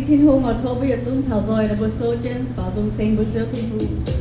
Tin-Hungh oix tov mbuo yietc zungv taux nzoih ninh mbuo souv jienv, baaux nzung ceng mbuo Ziouv Tin-Hungh.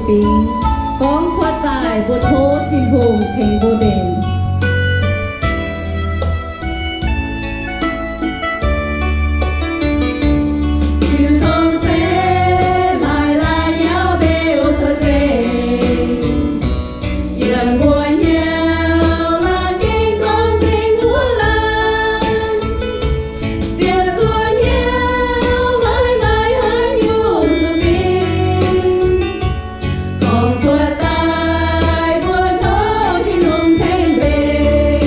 Gorngv cuotv daaih mbuo tov Tin-Hungh tengx mbuo mbenc. Ziouc tong se maaih laaix nyauv mbe wuov cuotv seix, yiem mbuo hnyouv la'gengh gorngv nzengc wuov laanh. Ziouc zuov hnyouv maiv maaih haaix nyungc zuqc mingh. Gorngv cuotv daaih mbuo tov Tin-Hungh tengx mbenc.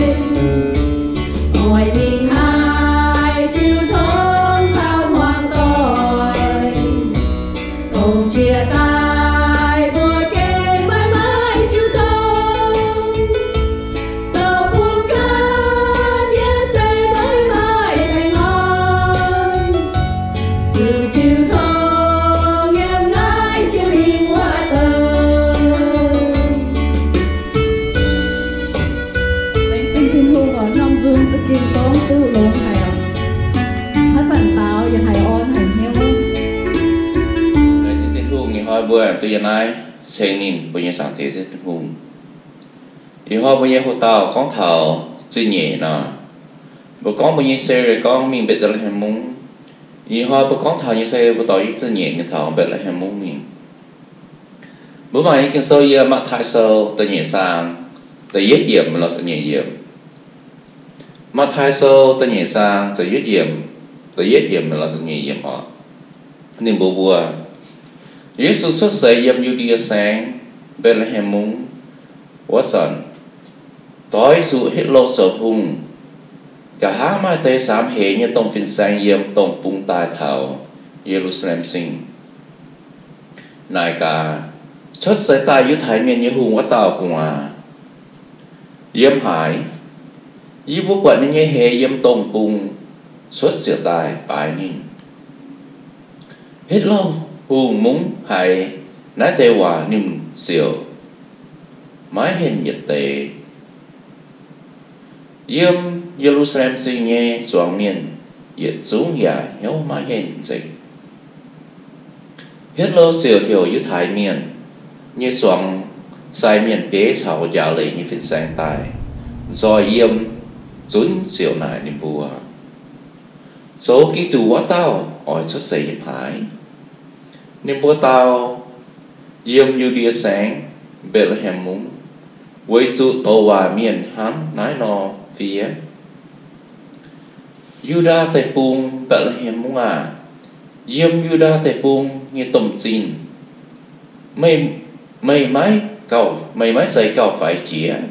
Oix mingh haaix ziouc tong caux hmuangx doic. Dongh jiex daaih mbuo gengh maiv maaih ziouc tong. Zoux bun ganh yie se maiv maaih baengh orn. Ziouc jiu tong yiem naaiv jiex mingh wuov deix. Laengz zingh Tin-Hungh oc, norm nzung za'gengh gorngv duqv longx haic oc. Haaix zanc daaux yaac haiz orn haic hnyouv. Laengz zingh Tin-Hungh, ih hnoi mbuo duqv yiem naaiv ceng ninh mbuo nyei Zaangc Diex Tin-Hungh. Ih hnoi mbuo nyei hoc dauh gorngv taux zingh nyeic nor, mbuo gorngv mbuo nyei series gorngv mingh Mbetc^le^hem Mungv. Ih hnoi mbuo gorngv taux nyei se mbuo dorh yie zingh nyeic mingh taux Mbetc^le^hem Mungv mingh. Mbuo mangc nyei Ging-Sou yiem Matv^taai Sou da'nyeic zaang da'yietv yiemc lorz da'nyeic yiemc. Matv^taai Sou da'nyeic zaang da'yietv yiemc, da'yietv yiemc lorz da'nyeic yiemc oc. Ninh mbuox mbuo, Yesu cuotv seix yiem Yu^ndie Saengv, Mbetc^le^hem Mungv wuov zanc, doix zuqc Helotv zoux hungh, nqa'haav maaih deix samx heix nyei domh fin-saeng yiem dongh bung daaih taux Ye^lu^saa^lem Zingh, naaic gaax, Cuotv seix daaih Yiutai Mienh nyei hungh wuov dauh gu'nguaaz yiem haaix? Yie mbuo buatc ninh nyei hleix yiem dongh bung cuotv ziouc daaih baaix ninh. Helotv Hungh mungv haiz naaiv deix waac ninh ziouc maiv henh yietc deix. Yiem Ye^lu^saa^lem Zingh nyei zuangx mienh yietc zungv yaac hnyouv maiv henh nzengc. Helotv ziouc heuc Yiutai Mienh nyei zuangx sai mienh bieiv caux njaaux leiz nyei fin-saeng daaih nzoih yiem, zunv ziouc naaic ninh mbuo, Zoux Giduc wuov dauh oix cuotv seix yiem haaix? Ninh mbuo dau, Yiem Yu^ndie Saengv, Mbetc^le^hem Mungv, weic zuqc douc waac mienh hnangv naaiv nor fiev, Yu^ndaa Deic-Bung, Mbetc^le^hem Mungv aah! Yiem Yu^ndaa Deic-Bung nyei domh zinh, meih, meih maiv gauh, meih maiv zeiz gauh faix jiex,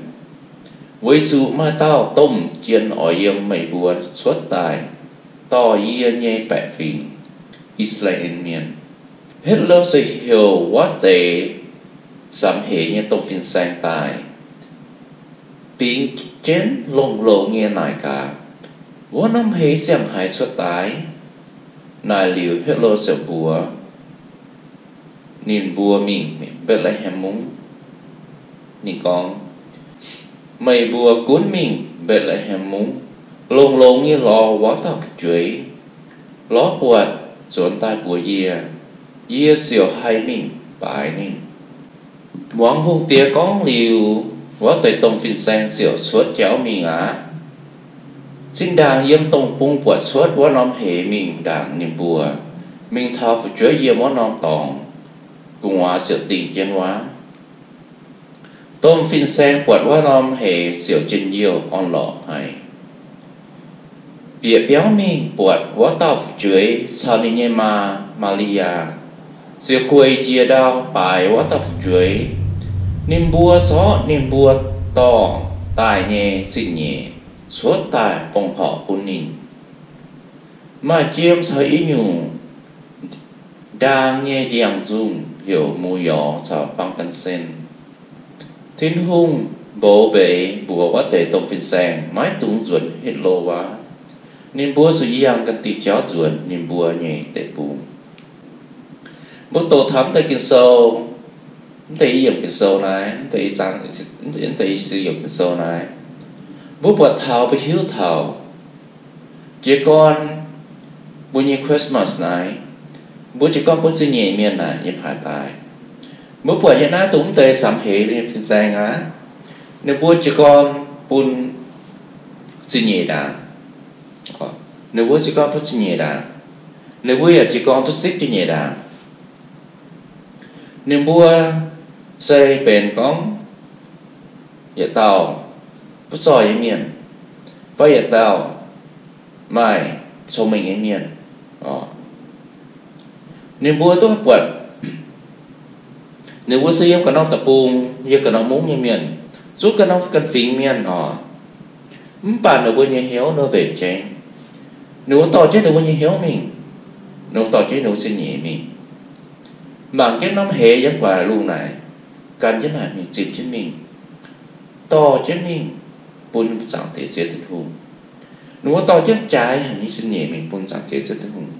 weic zuqc maaih dauh domh jien oix yiem meih mbuo cuotv daaih dorh yie nyei baeqc fingx, I^saa^laa^en Mienh. Helotv ziouc heuc wuov deix samx heix nyei domh fin-saeng daaih, bingx jienv longx-longx nyei naaic gaax, Wuov norm hleix ziangh haaix cuotv daaih? Naaic liuz Helotv ziouc mbuox ninh mbuo mingh Mbetc^le^hem Mungv. Ninh gorngv, Meih mbuo gunv mingh Mbetc^le^hem Mungv, longx-longx nyei lorz wuov dauh fu'jueiv, lorz buatc nzuonx daaih mbuox yie, yie ziouc haih mingh baaix ninh. Muangx hungh diex gorngv liuz, wuov deix domh fin-saeng ziouc cuotv jauv mingh aqv. Zinh ndaangc yiem dongh bung buatc cuotv wuov norm hleix mingh ndaangc ninh mbuo mingh taux fu'jueiv yiem wuov norm dorngx, gu'nguaaz ziouc dingh jienv wuov. Domh fin-saeng buatc wuov norm hleix ziouc njien-youh orn-lorqc haic. Bieqc biauv mingh buatc wuov dauh fu'jueiv caux ninh nyei maa, Maa^li^yaa, ziouc gueic njiec ndau baaix wuov dauh fu'jueiv. Ninh mbuo zorqv ninh mbuo dorh daaih nyei zingh nyeic cuotv daaih fongc horc bun ninh. Maaih jiem caux i nyungc ndaang nyei ndiangx-nzungh heuc mu^yorx caux fang^gan^sen. Tin-Hungh mbox mbeix mbuox wuov deix domh fin-saeng maiv dungx nzuonx Helotv wuov. Ninh mbuo zuqc yangh ga'diex jauv nzuonx ninh mbuo nyei deic-bung. Mbuo doqc taux mv deix Ging-Sou, mv deix i yiemc Ging-Sou naaiv, mv deix i zang, mv deix i ziepc yiemc Ging-Sou naaiv, mbuo buatc taux, mbuo hiuv taux, jiez gorn mbuo nyei Christmas naaiv, mbuo jiez gorn bun zingh nyeic mienh naaic yiem haaix daaih. Mbuo buatc yiem naaiv dongh mv deix samx heix nyei fin-saeng aqv, ninh mbuo jiez gorn bun zingh nyeic ndaangc. Ninh mbuo jiez gorn bun zingh nyeic ndaangc. Ninh mbuo yaac jiez gorn duqv zipv jienv nyeic ndaangc. Ninh mbuo se benx gorngv yietc dauh butv zoih nyei mienh, fai yietc dauh maaih cong-mengh nyei mienh. Ninh mbuo duqv buatc ninh mbuo se yiem ga'naaiv deic-bung, yiem ga'naaiv mungv nyei mienh, zungv ga'naaiv ganh fingx mienh oc. Mv baac ninh mbuo nyei hnyouv nor mbenc jengv. Ninh mbuo dorh jienv ninh mbuo nyei hnyouv mingh, ninh mbuo dorh jienv ninh mbuo zingh nyeic mingh, mangc jienv norm heix yiem gu'nguaaic lungh naaic, gan jienv naaic mingh zimh jienv mingh, dorh jienv mingh bun Zaangc Diex Ziouv Tin-Hungh. Ninh mbuo dorh jienv jaaix haic nyei zingh nyeic mingh bun Zaangc Diex Ziouv Tin-Hungh,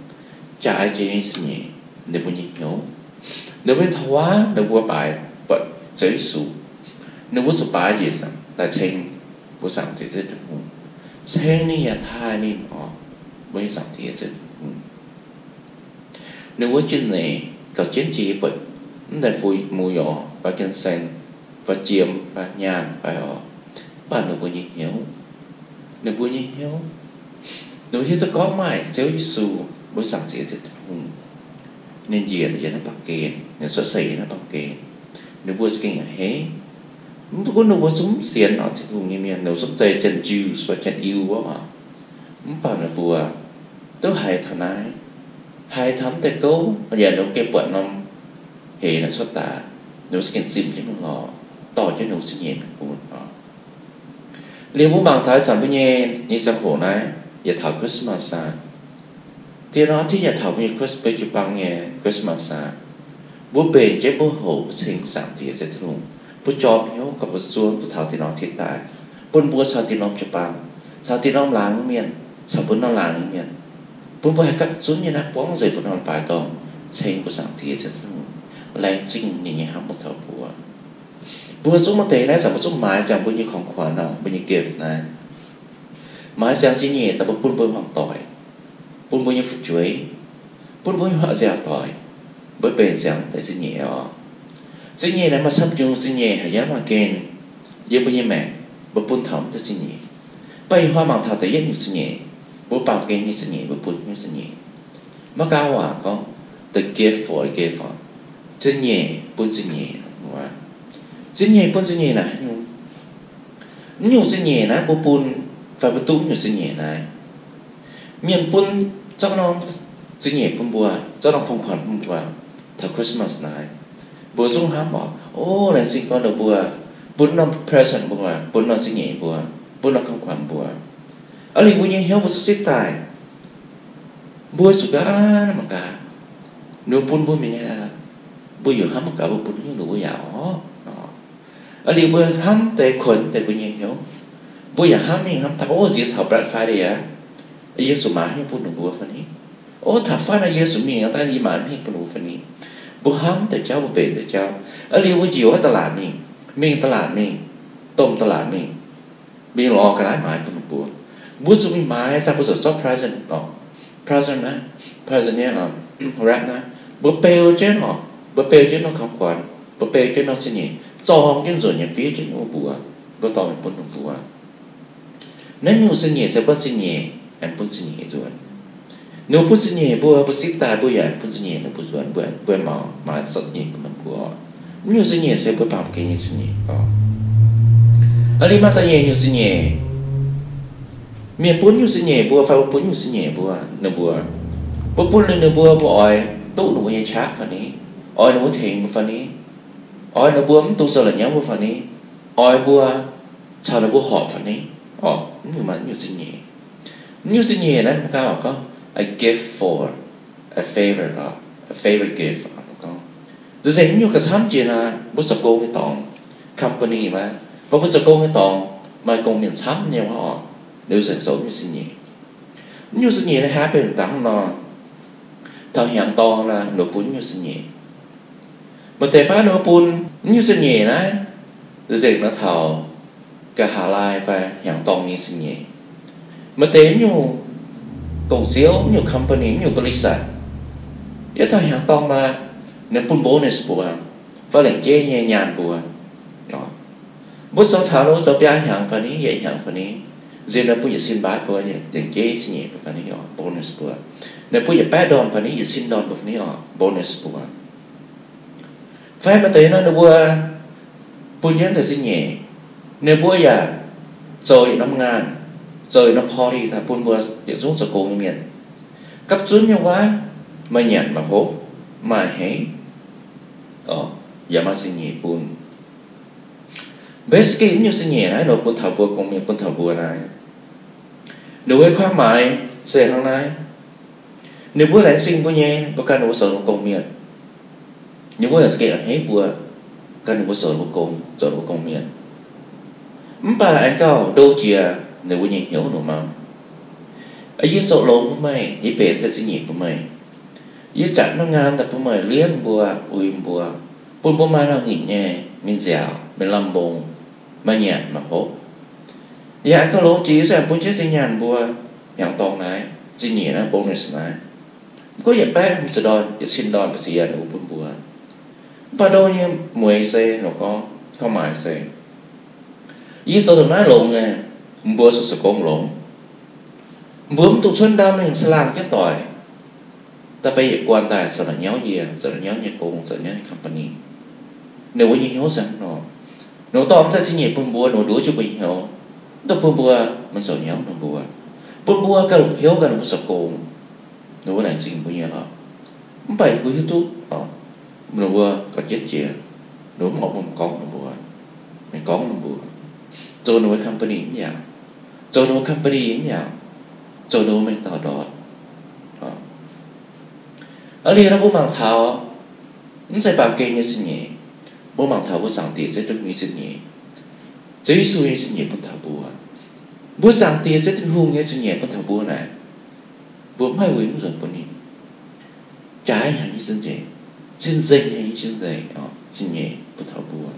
jaaix jiex nyei zingh nyeic ninh mbuo nyei hnyouv. Ninh mbuo nyei taux-waanv ninh mbuo baaix buatc Ziouv Yesu, ninh mbuo zuqc baaix njiec daaih ceng mbuo Zaangc Diex Ziouv Tin-Hungh, ceng ninh yaac taaih ninh oc, mbuo nyei Zaangc Diex Ziouv Tin-Hungh. Ninh mbuo jiex nyeic gauh jienv jiex buatc mv deix fu-muoz-yorc fai gan saeng fai jiem fai nyaanh fai oc, mv baac ninh mbuo nyei hnyouv, ninh mbuo nyei hnyouv, ninh mbuo hiuv duqv gorngv maaih Ziouv Yesu, mbuo Zaangc Diex Tin-Hungh, ninh njiec yiem naaiv baamh gen, ninh cuotv seix yiem naaiv baamh gen, ninh mbuo za'gengh yaac heiv. Mv gunv ninh mbuo zungv mv sienx oc, Tin-Hungh nyei mienh, ninh mbuo zungv zeiz Janx-Juiv fai Janx-Iu wuov oc, mv baac ninh mbuo duqv haiz taux naaiv, haiz taux mv deix gouv, yaac ninh mbuo gengh buatc norm heix naaic cuotv daaih, ninh mbuo za'gengh zimh jienv mingh lorz, dorh jienv ninh mbuo zingh nyeic mingh bun oc. Liuz mbuo mangc taux ih zanc mbuo nyei, nyei ziangh hoc naaiv, yaac taux Christmas aqv. Diex nor, tiv yaac taux mbuo nyei Christ-, mbuo jiu-baang nyei Christmas aqv. Mbuo mbenc jienv mbuo hoqc ceng mbuo Zaangc Diex Ziouv Tin-Hungh, mbuo jorm hnyouv gauh mbuo zuov mbuo taux diex norm tiv daaih, bun mbuo caux diex norm jiu-baang, caux diex norm laangz nyei mienh, caux mbuo norm laangz nyei mienh, bun mbuo haih gapv zunv nyei naaiv buangv nzengc mbuo norm leiz-baaix dorngh ceng mbuo Zaangc Diex Ziouv Tin-Hungh, laengz zingh ninh nyei hnamv mbuo taux mbuo. Mbuo zungv maaih deix naaiv zanc mbuo zungv maaiz ziangx mbuo nyei ของขวัญ oc, mbuo nyei gift naaiv. Maaiz ziangx zingh nyeic daaih mbuo bun mbuo hmuangv doic, bun mbuo nyei fu'jueiv, bun mbuo nyei hmuangv nziaauc doic, mbuo mbenc ziangx deix zingh nyeic oc. Zingh nyeic naaiv maaih camv nyungc zingh nyeic haic yiem baamh gen, yiem mbuo nyei maengc, mbuo bun taux mv deix zingh nyeic. Mv baac ih hnoi mangc taux da'yietv nyungc zingh nyeic, mbuo baamh gen nyei zingh nyeic, mbuo bun nyungc zingh nyeic. Maiv gaax waac gorngv, the gift for a gift oc. Zingh nyeic bun zingh nyeic. Zingh nyeic bun zingh nyeic naaiv nyungc, mv nyungc zingh nyeic naaiv mbuo bun, fai mbuo duqv mv nyungc zingh nyeic naaiv. Mienh bun zorqv norm zingh nyeic bun mbuo, zorqv norm ของขวัญ bun mbuo taux Christmas naaiv, mbuo zungv hnamv oc, o, laengz zingh gorn ninh mbuo bun norm present mbuo, bun norm zingh nyeic mbuo, bun norm ของขวัญ mbuo. Aa, liuz mbuo nyei hnyouv mbuo zuqc zipv daaih, mbuo zuqc gaax mangc gaax, ninh mbuo bun mbuo mi'aqv, mbuo yaac hnamv mangc gaax mbuo bun haaix nyungc ninh mbuo yaac oc. Aa, liuz mbuo hnamv deix kuonx deix mbuo nyei hnyouv, mbuo yaac hnamv mingh hnamv daaih, o, nziex caux Black Friday aqv, yie zuqc maaiz haaix nyungc bun ninh mbuo fai ni? O, taux fatv naaiv yie zuqc mingh daaih yie maaiz haaix nyungc bun ninh mbuo fai ni? Mbuo hnamv deix jauv, mbuo mbenc deix jauv. Aa, liuz mbuo njiec wuov ตลาด mingh, mingh ตลาด mingh, domh ตลาด mingh, mingh lorz ga'naaiv maaiz bun ninh mbuo. Mbuo zuqc mingh maaiz daaih mbuo zuqc zorqv present oc, present naaiv, present nyei, wrap naaiv, mbuo beu jienv oc, mbuo beu jienv norm ของขวัญ, mbuo beu jienv norm zingh nyeic, zorng jienv nzunc nyei fiev jienv wuov mbuox, mbuo dorh mingh bun ninh mbuo. Naaiv nyungc zingh nyeic se mbuo zingh nyeic, aengx bun zingh nyeic nzuonx. Ninh mbuo bun zingh nyeic mbuo, mbuo zipv daaih mbuo yaac bun zingh nyeic ninh mbuo nzuonx, mbuo, mbuo maux maaiz zorqv zingh nyeic bun ninh mbuo. Naaiv nyungc zingh nyeic se mbuo baamh gen nyei zingh nyeic oc. Aa, liuz maaih da'nyeic nyungc zingh nyeic. Mienh bun nyungc zingh nyeic mbuo fai mbuo bun nyungc zingh nyeic mbuo, ninh mbuo, mbuo bun liuz ninh mbuo, mbuo oix duqv ninh mbuo nyei qaqv fai ni? Oix ninh mbuo tengx mbuo fai ni? Oix ninh mbuo mv dungx zoux la'nyauv mbuo fai ni? Oix mbuo caux ninh mbuo horpc fai ni? Oc, mv nyungc maaih nyungc zingh nyeic. Mv nyungc zingh nyeic naaiv mbuo ganh oix gorngv, a gift for a favor, a favor gift. Nzengc mv nyungc gauh camv jiex naaiv, mbuo zoux gong nyei dorngx, company maiv, fai mbuo zoux gong nyei dorngx maaih gong-mienh camv nyei wuov oc, liuz nzengc zoux mv nyungc zingh nyeic. Mv nyungc zingh nyeic naaiv happen dangh nor, taux hnyangx-dorng naaiv ninh bun mv nyungc zingh nyeic. Maaih deix baav ninh bun mv nyungc zingh nyeic naaiv, nzengc nor taux มหาลัย fai hnyangx-dorng nyei zingh nyeic. Maaih deix mv nyungc gong-ziouv, mv nyungc company, mv nyungc บริษัท, yie taux hnyangx-dorng naaiv, ninh bun bonus mbuo. fai lengc jeiv nyei nyaanh mbuo. Mbuo zoux taux ninh mbuo zoux biaa hnyangx fai ni, yietc hnyangx fai ni, nziex ninh bun yietc sin mbaatv mbuo, lengc jeiv zingh nyeic mbuo fai ni, bonus mbuo. Ninh bun yietc baeqv ndorn fai ni, yietc sin ndorn mbuo fai ni, bonus mbuo. Fai maaih deix nor ninh mbuo bun jienv daaih zingh nyeic, ninh mbuo yaac zoux yietc norm ngaanh, zoux yietc norm party daaih bun mbuo yietc zungv zoux gong nyei mienh gapv zunv nyei waac, maaih nyanc maaih hopv, maaih hengv, yaac maaih zingh nyeic bun. Basically, nyungc zingh nyeic naaiv nor bun taux mbuo gong mienh, bun taux mbuo naaiv, ninh mbuo nyei ความหมาย se hnangv naaiv. Ninh mbuo laengz zingh mbuo nyei, mbuo ganh ninh mbuo zoux ninh mbuo gong mienh. Ninh mbuo laengz zingh a'hneiv mbuo, ganh ninh mbuo zoux ninh mbuo gong, zoux ninh mbuo gong mienh. Mv baac aengx gauh ndo jiex ninh mbuo nyei hnyouv nor maah. Yie zoux longx bun meih, yie benx daaih zingh nyeic bun meih. Yie jatv norm ngaanh daaih bun meih, liemh mbuo, uix mbuo, bun mbuo maaih norm nginc nyei mienh nziaauc, mienh lamh mbong, maaih nyanc maaih hopv. Yaac aengx gauh longx jiex se aengx bun jienv zinh nyaanh mbuo hnyangx dorngx naaiv, zingh nyeic naaiv, bonus naaiv. Mv gunv yietc baeqv hmz ziepc ndorn, yietc sin ndorn mbuo ziex ninh mbuo bun mbuo. Mv baac ndo nyei mueix se nor gorngv, ความหมาย se, yie zoux dongh naaiv longx nyei, mbuo zoux zoux gong longx. Mbuo mv dungx cuotv ndaamv mingh caangh laangh jienv doic, daaih beiv yietc guanh daaih zoux la'nyauv yie, zoux la'nyauv nyei gong, zoux la'nyauv nyei company. Ninh mbuo nyei hnyouv se hnangv nor. Ninh mbuo dorh mv zeiz zingh nyeic bun mbuo, ninh mbuo nduov jienv mbuo nyei hnyouv, mv dungx bun mbuo maiv zoux nyauv ninh mbuo, bun mbuo ganh longc hnyouv ganh ninh mbuo zoux gong. Ninh mbuo laengz zingh mbuo nyei lorqc. Mv baac mbuo hiuv duqv, ninh mbuo gauh jienv jiex, ninh mbuo mv oix bun mbuo gorngv ninh mbuo, maiv gorngv ninh mbuo, zoux ninh mbuo company mv yaac, zoux ninh mbuo company mv yaac, zoux ninh mbuo mengh dauh ndortv. Aa, liuz nor mbuo mangc taux, mv zeiz baamh gen nyei zingh nyeic. Mbuo mangc taux mbuo Zaangc Diex Ziouv Tin-Hungh nyei zingh nyeic, Ziouv Yesu nyei zingh nyeic bun taux mbuo. Mbuo Zaangc Diex Ziouv Tin-Hungh nyei zingh nyeic bun taux mbuo naaic, mbuo mv haih uix mv nzuonx bun ninh. Jaaix haic nyei zingh nyeic, cing-nzengc haic nyei zingh nyeic, zingh nyeic bun taux mbuo.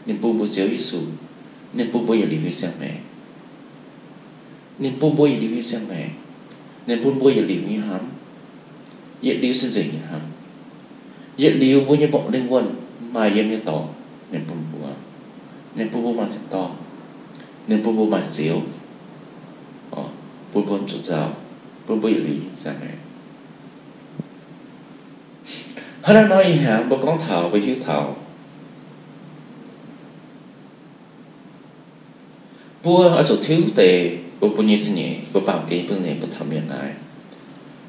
Ninh bun mbuo Ziouv Yesu. Ninh bun mbuo yietc liuz nyei siang maengc. Ninh bun mbuo yietc liuz nyei siang maengc. Ninh bun mbuo yietc liuz nyei hnamv, yietc liuz cing-nzengc nyei hnamv, yietc liuz mbuo nyei mba'lingh wuonh maaih yiem nyei dorngx. Ninh bun mbuo, ninh bun mbuo maaih tin-dorngh, ninh bun mbuo maaih Ziouv, bun mbuo mv zuqc nzauh, bun mbuo yietc liuz nyei siang maengc. Hnangv naaiv nor ih hnyangx mbuo gorngv taux, mbuo hiuv taux, mbuo oix zuqc tiuv deix mbuo, mbuo nyei zingh nyeic, mbuo baamh gen bun zingh nyeic bun taux mienh naaiv.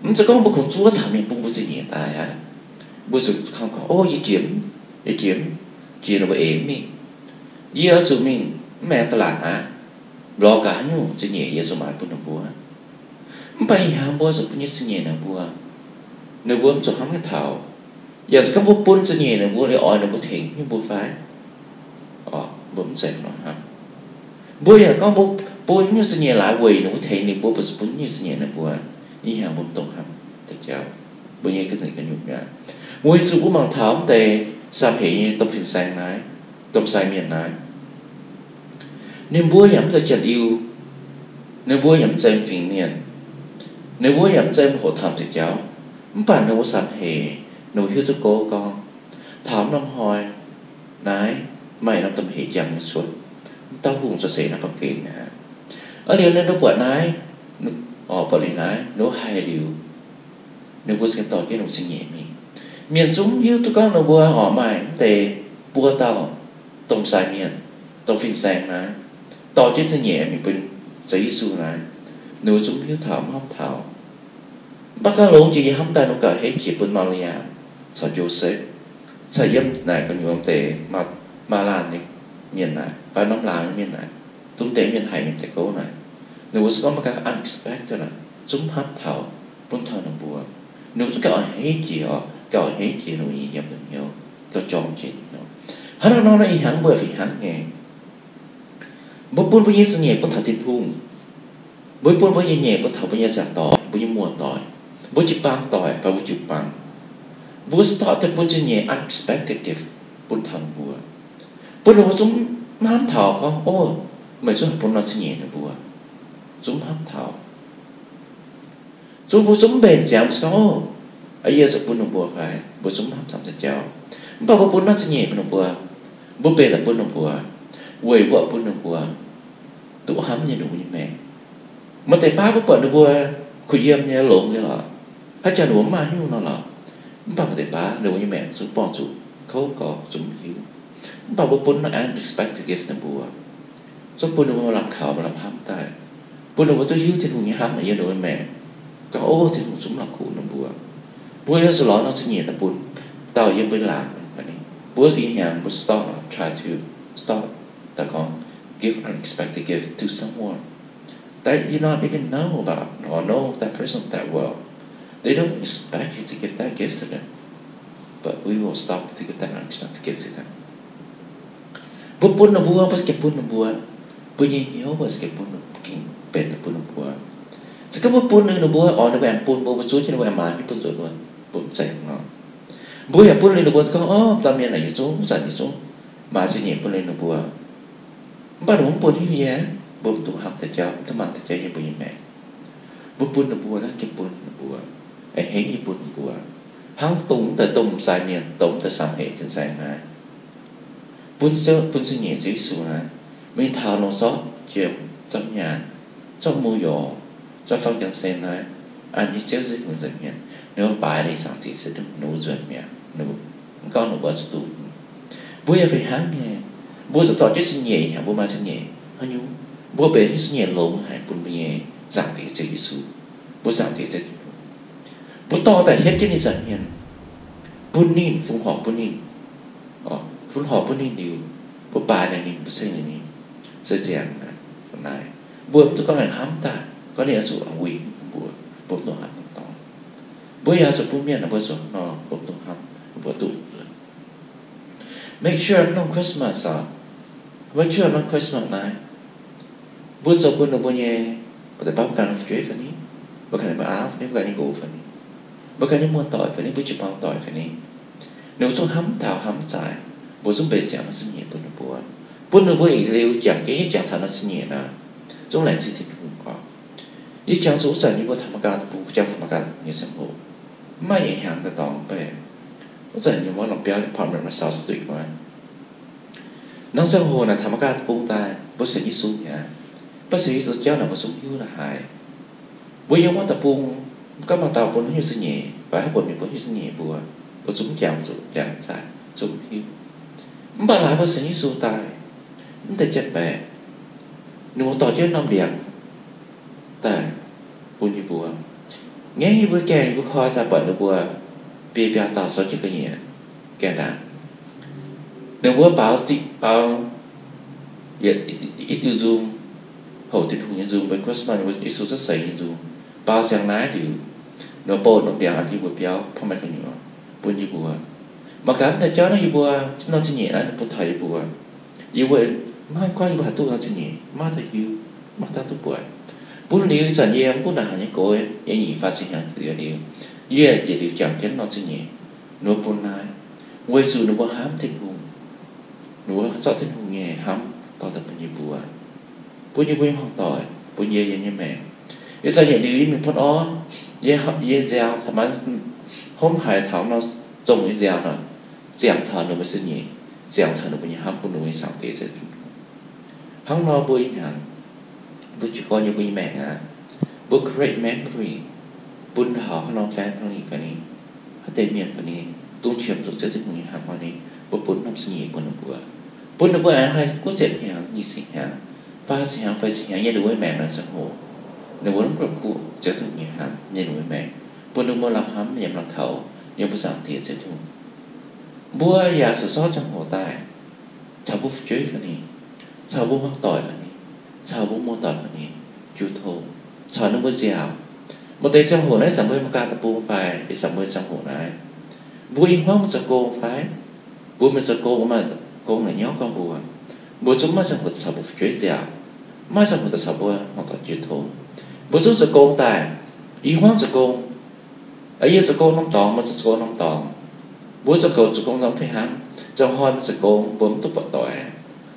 Mv zeiz gorngv mbuo kungx zuov taux mienh bun mbuo zingh nyeic daaih aqv. Mbuo zuqc kangv gorngv, o, yie jiex, yie jiex, jiex ninh mbuo eix mingh. Yie oix zuqc mingh mv maengx da'laatc aqv. Lorz gaax haaix nyungc zingh nyeic yie zuqc maaiz bun ninh mbuo. Mv baac ih hnyangx mbuo zuqc bun nyei zingh nyeic ninh mbuo, ninh mbuo mv zuqc hnamv haaix taux. Yaac se gorngv mbuo bun zingh nyeic ninh mbuo liuz oix ninh mbuo tengx nyei mbuo fai? Mbuo mv zeiz hnangv nor hnamv. Mbuo yaac gorngv mbuo bun nyei zingh nyeic laaix weic ninh mbuo tengx ninh mbuo, mbuo zuqc bun nyei zingh nyeic ninh mbuo. Ih hnyangx mbuo mv dungx hnamv deix jauv. Mbuo nyei ga'zinh ga'nyungc mi'aqv. Weic zuqc mbuo mangc taux mv deix Saam Heix nyei domh fin-saeng naaiv, domh sai mienh naaiv, ninh mbuo yaac mv zeiz Janx-Iu, ninh mbuo yaac mv zeiz fingx mienh, ninh mbuo yaac mv zeiz hoqc taux deix jauv. Mv baac ninh mbuo Saam Heix, ninh mbuo hiuv duqv gouv gorngv, taux norm hnoi naaiv maaih norm domh heix jangx nyei cuotv, mv dauh hungh cuotv seix naaiv baamh gen aqv. Aa, liuz ninh mbuo buatc naaiv, buatc liuz naaiv, ninh mbuo haiz liuz, ninh mbuo se dorh jienv ninh mbuo zingh nyeic mingh. Mienh zungv hiuv duqv gorngv ninh mbuo oix maaih mv deix buo dauh domh sai mienh, domh fin-saeng naaiv, dorh jienv zingh nyeic mingh bun Ziouv Yesu naaiv. Ninh mbuo zungv hiuv taux, mv hnamv taux. Mv baac gauh longx jiex yie hnamv daaih ninh mbuo gauh henv jiex bun Maa^li^yaa caux Joseph, caux yiem naaic gu'nyuoz deix maa, maa laanh nyei mienh naaic, baav norm laangz nyei mienh naaic, zungv deix mienh haiz nyei deix gouv naaic. Ninh mbuo se gorngv maiv ganh unexpected aqv, zungv mv hnamv taux, bun taux ninh mbuo. Ninh mbuo zungv gauh henv jiex oc, gauh henv jiex ninh mbuo nyei yiem ninh hnyouv, gauh jorm jiex ninh hnyouv. Hnangv nor nor ih hnyangx mbuo fih hnangv nyei. Mbuo bun mbuo nyei zingh nyeic bun taux Tin-Hungh. Mbuo bun mbuo nyei nyeic bun taux mbuo nyei ziangh doic, mbuo nyei muoz-doic, mbuo jiu-baang doic fai mbuo jiu-baang. Mbuo stop deix bun zingh nyeic unexpected gift bun taux ninh mbuo. Bun ninh mbuo zungv mv hnamv taux gorngv, o, meih zungv haih bun norm zingh nyeic ninh mbuo. Zungv mv hnamv taux. Zungv mbuo zungv mv mbenc ziangx mbuo gorngv, o, yie zuqc bun ninh mbuo fai? Mbuo zungv mv hnamv taux deix jauv. Mv baac mbuo bun norm zingh nyeic bun ninh mbuo, mbuo benx daaih bun ninh mbuo, weic mbuo bun ninh mbuo duqv hnamv nyei ninh mbuo nyei maengc. Maaih deix baav mbuo buatc ninh mbuo kuh yiem nyei longx nyei lorqc, haaix zanc ninh mbuo mv maaih hnyouv nor lorqc, mv baac maaih deix baav ninh mbuo nyei maengc zungv buangh zuqc kouv gorx, zungv mv hiuv. Mv baac mbuo bun norm unexpected gift ninh mbuo, zungv bun ninh mbuo maaih lamh kaux, maaih lamh hnamv daaih, bun ninh mbuo duqv hiuv Tin-Hungh nyei hnamv yiem ninh mbuo nyei maengc, gorngv, O, Tin-Hungh zungv mv la'kuqv ninh mbuo. Mbuo yaac zuqc lorz norm zingh nyeic daaih bun dauh yiem mbuo laangz fai ni. Mbuo ih hnyangx mbuo stop, try to stop daaih gorngv give unexpected gift to someone that you not even know about or know that person that well. They don't expect you to give that gift to them, but we will stop to give that unexpected gift to them. Mbuo bun ninh mbuo, mbuo za'gengh bun ninh mbuo. Mbuo nyei hnyouv mbuo za'gengh bun, gengh benx daaih bun ninh mbuo. Se gorngv mbuo bun liuz ninh mbuo, orc, ninh mbuo aengx bun mbuo, mbuo zuov jienv ninh mbuo aengx maaiz hnyouv bun zuqc mbuo, mbuo mv zeiz nor. Mbuo yaac bun liuz ninh mbuo gorngv, Orv, dauh mienh naaic yie zungv, zanc yie zungv maaiz zingh nyeic bun liuz ninh mbuo. Mv baac ninh mbuo mv bun hingv yie, mbuo mv duqv hnamv deix jauv, mv duqv mangc deix jauv yiem mbuo nyei maengc. Mbuo bun ninh mbuo naaiv gengh bun ninh mbuo, a'hneiv nyei bun ninh mbuo. Hnangv dongh wuov deix domh sai mienh, dongh wuov deix samx hec fin-saeng naaiv, bun, bun zingh nyeic Ziouv Yesu naaiv, mingh taux norm zorqv jiem, zorqv nyaanh, zorqv mu youz, zorqv fang jang sen naaiv, an nyei Ziouv Tin-Hungh nza'hmien, ninh mbuo baaix ninh Zaangc Diex Ziouv Tin-Hungh, ninh mbuo nzuonx mi'aqv. Ninh mbuo mv gorngv ninh mbuo zuqc duqv. Mbuo yaac fih hnangv nyei. Mbuo zuqc dorh jienv zingh nyeic, hnyangx mbuo maaih zingh nyeic haaix nyungc, mbuo benx hiuv zingh nyeic longx haic bun mbuo nyei Zaangc Diex Ziouv Yesu, mbuo Zaangc Diex Ziouv Tin-Hungh. Mbuo dorh daaih hietv jienv ninh nza'hmien, bun ninh, fun-horc bun ninh, fun-horc bun ninh liuz, mbuo baaix ninh, mbuo ceng ninh, se ziangx naaiv, mbuo mv duqv gorngv aengx hnamv daaih gorngv ninh oix zuqc wuic mbuo, mbuo mv dungx hnamv daaih dorngx. Mbuo yaac zuqc bun mienh naaic mbuo zuqc nor, mbuo mv dungx hnamv, mbuo duqv make sure norm Christmas oc, make sure norm Christmas naaiv, mbuo zoux bun ninh mbuo nyei, mbuo deix baav mbuo ganh fu'jueiv fai ni, mbuo ganh nyei auv fai ni, mbuo ganh nyei nqox fai ni, mbuo ganh nyei muoz-doic fai ni, mbuo jiu-baang doic fai ni, ninh mbuo zungv hnamv taux hnamv zaaic, mbuo zungv benx ziangx norm zingh nyeic bun ninh mbuo. Bun ninh mbuo yietc liuz jangx jienv, yie jangx taux norm zingh nyeic naaic, zungv laengz zingh Tin-Hungh oc. Yie jangx zuqc wuov zanc yie mbuo ธรรมกาล deic-bung, jangx ธรรมกาล nyei ziangh hoc, mv maaih eix hnyangx daaih dorngx mv bei. Wuov zanc yie mbuo norm biauv, department, my South Street wuov, norm ziangh hoc naaic ธรรมกาล deic-bung daaih, mbuo sienx Yesu mi'aqv. Mbuo sienx Yesu jauv naaic mbuo zungv hiuv naaic haiz. Mbuo yiem wuov deic-bung, mv gorngv maaih dauh bun haaix nyungc zingh nyeic, fai haaix buonc mienh bun haaix nyungc zingh nyeic mbuo, mbuo zungv mv jangx zuqc, jangx mv zaaic, zungv mv hiuv. Mv baac laaix mbuo sienx Yesu daaih, mv deix janx-baeqc, ninh mbuo dorh jienv norm ndiangx daaih bun yie mbuo. Ngaengv yie mbuo gaengh yie mbuo koi daaih buatc ninh mbuo biei biaa dauh sortv jienv ga'nyiec gaengh ndaangc. Ninh mbuo baaux, baaux yietc diuh nzung, houc Tin-Hungh nyei nzung, mbuo Christmas, Yesu cuotv seix nyei nzung, baaux siang naaiv liuz, ninh mbuo bouh norm ndiangx yie mbuo biauv, porv mengh gu'nyuoz, bun yie mbuo. Mangc gaax mv deix jauv naaiv yie mbuo, norm zingh nyeic naaiv ninh bun taux yie mbuo. Yie mbuo maiv gorngv yie mbuo haih duqv norm zingh nyeic, maiv daaih hiuv, maiv daaih duqv buatc. Bun liuz ih zanc yie mv gunv naaic haaix nyungc gox, yie nyic faah ziepc hnyangx liuz, yie yietc liuz jangx jienv norm zingh nyeic ninh mbuo bun naaiv, weic zuqc ninh mbuo hnamv Tin-Hungh. Ninh mbuo zorqv Tin-Hungh nyei hnamv dorh daaih bun yie mbuo, bun yie mbuo nyei hmuangv doic, bun yie, yie nyei maengc. Ih zanc yietc liuz yie mingh putv orv, yie, yie nziaaux taux maiv, hopv haiz taux nor, zongh yie nziaaux nor, ziangx taux ninh mbuo zingh nyeic, ziangx taux ninh mbuo nyei hnamv bun ninh mbuo nyei Zaangc Diex Ziouv Tin-Hungh. Hnangv nor mbuo ih hnyangx, mbuo jiez gorn yiem mbuo nyei maengc aqv, mbuo create memory bun taux haaix norm family fai ni, haaix deix mienh fai ni, dongh qiemx zuqc Ziouv Tin-Hungh nyei hnamv fai ni, mbuo bun norm zingh nyeic bun ninh mbuo. Bun ninh mbuo aengx haih guoqv ziepc hnyangx, nyic ziepc hnyangx, faah ziepc hnyangx, feix ziepc hnyangx yiem ninh mbuo nyei maengc naaiv ziangh hoc, ninh mbuo mv la'kuqv Ziouv Tin-Hungh nyei hnamv yiem ninh mbuo nyei maengc, bun ninh mbuo lamh hnamv yiem lamh kaux yiem mbuo Zaangc Diex Ziouv Tin-Hungh. Mbuo yaac zuqc zorqv ziangh hoc daaih caux mbuo fu'jueiv fai ni, caux mbuo hmuangv doic fai ni, caux mbuo muoz-doic fai ni, jiu tong, caux ninh mbuo nziaaux. Maaih deix ziangh hoc naaiv ih zanc mbuo Meigaa deic-bung fai ih zanc mbuo ziangh hoc naaiv, mbuo i hmuangv mbuo zoux gong fai? Mbuo maiv zoux gong, mbuo maaih gong naaic nyauv gorngv mbuo. Mbuo zungv maiv ziangh hoc daaih caux mbuo fu'jueiv nziaaux, maiv ziangh hoc daaih caux mbuo hmuangv doic jiu tong. Mbuo zungv zoux gong daaih, i hmuangv zoux gong. Yie zoux gong norm dorngx, meih zoux gong norm dorngx. Mbuo zoux gong, zoux gong norm fih hnangv. Zoux hnoi mbuo zoux gong, mbuo mv duqv buatc doic.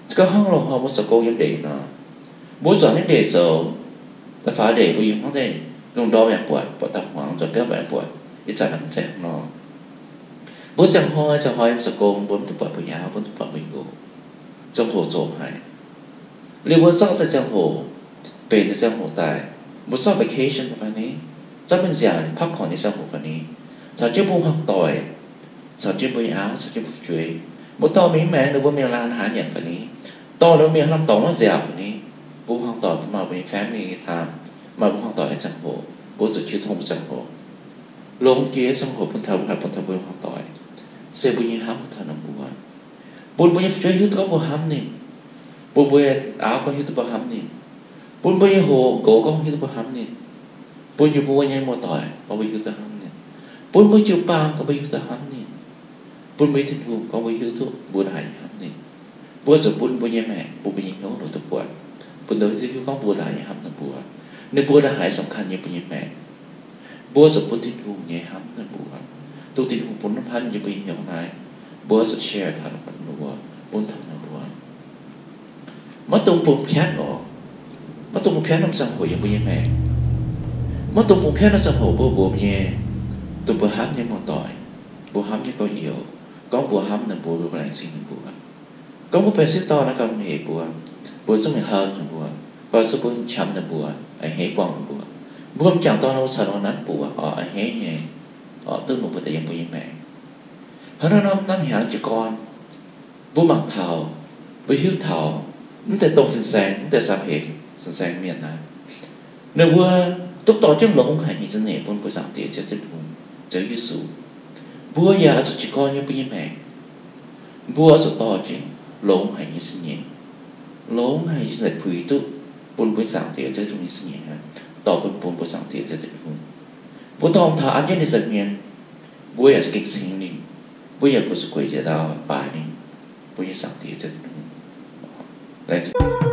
Se gorngv hnangv loz-hnoi mbuo zoux gong yiem ndeic nor, mbuo zuangx naaiv ndeic zoux, da'faaux ndeic mbuo yiem hnangv deix lungh ndorm yaac buatc, buatc da'hmuangx, nzuonx biauv mbuo yaac buatc. Ih zanc naaiv mv zeiz hnangv nor. Mbuo ziangh hnoi ziangh hnoi yiem zoux gong, mbuo mv duqv buatc mbuo nyei auv, mbuo mv duqv buatc mbuo nyei nqox. Ziangh hoc zoqc haic. Liuz mbuo zorqv deix ziangh hoc, benx deix ziangh hoc daaih, mbuo zorqv vacation fai ni, zorqv mingh nziaauc พักผ่อน nyei ziangh hoc fai ni, caux jienv mbuo hmuangv doic, caux jienv mbuo nyei auv, caux jienv mbuo fu'jueiv. Mbuo dorh mingh maengx ninh mbuo mingh laanh haaix nyanc fai ni, dorh ninh mbuo mingh haaix norm dorngx wuov nziaauc fai ni, mbuo hmuangv doic mbuo maaih mbuo nyei family time, maaih mbuo hmuangv doic nyei ziangh hoc, mbuo zuqc jiu tong ziangh hoc. Longx jiex ziangh hoc bun taux mbuo, haih bun taux mbuo nyei hmuangv doic, se mbuo nyei hnamv taux ninh mbuo. Bun mbuo nyei fu'jueiv hiuv duqv gorngv mbuo hnamv ninh. Bun mbuo nyei auv gorngv hiuv duqv mbuo hnamv ninh. Bun mbuo nyei hoc nqox gorngv hiuv duqv mbuo hnamv ninh. Bun yie mbuo nyei muoz-doic gorngv mbuo hiuv duqv hnamv ninh. Bun mbuo jiu-baang gorngv mbuo hiuv duqv hnamv ninh. Bun mbuo Tin-Hungh gorngv mbuo hiuv duqv mbuo ndongc haaix nyei hnamv ninh. Mbuo zuqc bun mbuo nyei maengc, bun mbuo nyei hnyouv ninh duqv buatc, bun ninh hiuv gorngv mbuo ndongc haaix nyei hnamv ninh mbuo. Ninh mbuo ndongc haaix สำคัญ yiem mbuo nyei maengc. Mbuo zuqc bun Tin-Hungh nyei hnamv ninh mbuo, dongh Tin-Hungh bun norm hnamv yiem mbuo nyei hnyouv naaiv, mbuo zuqc share taux ninh mbuo, bun taux ninh mbuo. Maiv dungx bun piatv oc. Maiv dungx bun piatv norm ziangh hoc yiem mbuo nyei maengc. Maiv dungx bun piatv norm ziangh hoc mbuo mbuox mbuo nyei, dongh mbuo hnamv nyei muoz-doic, mbuo hnamv nyei gorx-youz, gorngv mbuo hnamv ninh mbuo, mbuo laengz zingh ninh mbuo. Gorngv mbuo benx sieqv dorn naaiv, ganh hec mbuo, mbuo zungv mingh hug ninh mbuo, fai se mbuo mingh qamx ninh mbuo, a'hneiv buangh ninh mbuo. Mbuo m'jangc dorn nor, mbuo caux ninh mbuo nanv buoz oc, a'hneiv nyei, oc, duqv ninh mbuo daaih yiem mbuo nyei maengc. Hnangv naaiv norm, norm hnyangx jiez gorn, mbuo mangc taux, mbuo hiuv taux, mv deix dongh fin-saeng, mv deix samx heix fin-saeng mienh naaiv, ninh mbuo duqv dorh jienv longx haic nyei za'nyeic bun mbuo Zaangc Diex Ziouv Tin-Hungh, Ziouv Yesu. Mbuo yaac oix zuqc jiez gorn nyei mbuo nyei maengc, mbuo oix zuqc dorh jienv longx haic nyei za'nyeic, longx haic nyei za'nyeic puix duqv bun mbuo Zaangc Diex Ziouv Tin-Hungh nyei za'nyeic aqv, dorh bun, bun mbuo Zaangc Diex Ziouv Tin-Hungh. Mbuo dorh taux an jienv ninh nza'hmien, mbuo yaac za'gengh ceng ninh, mbuo yaac guei zuqc gueic njiec ndau baaix ninh, mbuo nyei Zaangc Diex Ziouv Tin-Hungh. Laengz zingh.